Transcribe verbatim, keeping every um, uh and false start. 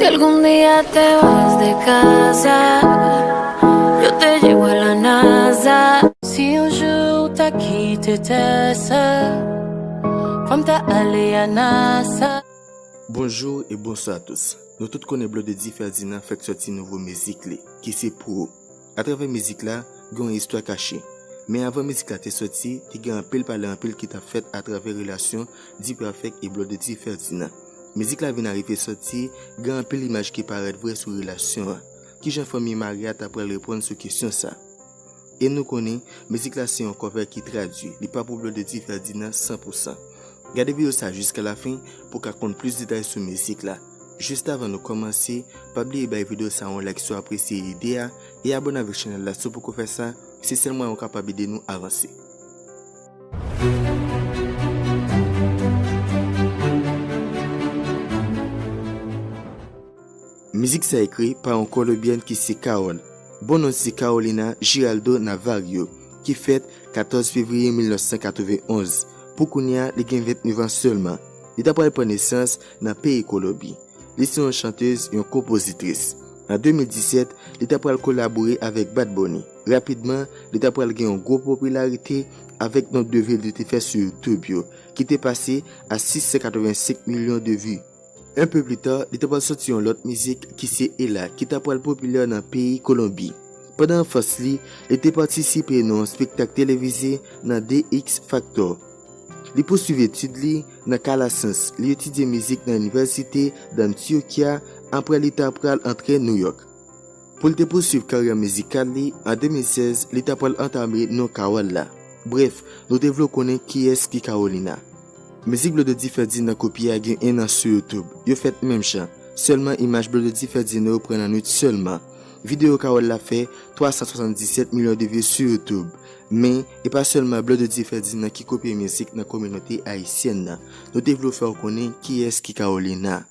Que algún día te vas de casa, yo te llevo a la NASA. Si un jour t'as quitté tes sœurs, comme t'as allé à NASA. Bonjou e bonswa a tous. Nou tout konnen Blondedy Ferdinand fèk sòti nouvo mizik li, ki se Pou Ou. Atravè mizik la, gen yon istwa kache. Men avan mizik la te sòti, te gen anpil pale anpil ki t ap fèt atravè relasyon D-Perfect e Blondedy Ferdinand. Mizik la vin arive sòti, gen anpil imaj ki parèt vre sou relasyon an. Kijan fanmi Maria ta pral reponn sou kesyon sa? E nou konnen, mizik la se yon cover ki tradui, li pa pou Blondedy Ferdinand san pou san. Gade videyo sa jiska lafen pou w ka konn plis detay sou mizik la. Jis avan nou kòmanse, pa bliye bay videyo sa yon like si w apresye ide a e abòne avèk chanèl la si w poko fè sa, se sèl mwayen w kapab ede nou avanse. Mizik sa ekri pa yon Kolonbyèn ki se Carol. Bon non se Carolina Giraldo Navarro, ki fèt katòz fevriye mil nèf san katrevenn onz. Pou kounye a, li gen vennèf an sèlman. Li ta pral pran nesans nan peyi Kolonbi. Li se yon chantèz, yon konpozitris. An de mil disèt, li ta pral kolabore avèk Bad Bunny. Rapidman, li ta pral gen yon gwo popilarite avèk nonb de vi li te fè sou YouTube yo, ki te pase a sis san katrevensenk milyon de vi. Enpe pli ta, li ta pral sòti yon lòt mizik ki se Ela, ki ta pral popilè nan peyi Kolonbi. Pandan anfans li, li te patisipe nan yon spektak televize nan The X Factor. Li pouswiv etid li nan Calasans. Li etidye mizik nan Inivèsite d'Antioquia, apre li ta pral antre New York. Pou l te pouswiv karyè mizikal li, an de mil sèz, li ta pral antame non Carol la. Brèf, nou te vle w konnen kiyès ki Carolina. Mizik Blondedy Ferdinand kopye a gen en an sou YouTube. Yo fèt menm jan. Sèlman imaj Blondedy Ferdinand yo pran nan nwit sèlman. Videyo Carol la fè twa san swasanndisèt milyon de vi sou YouTube. Men, e pa sèlman Blondedy Ferdinand ki kopye mizik nan kominote ayisyèn nan. Nou te vle w fè w konnen kiyès ki Carolina.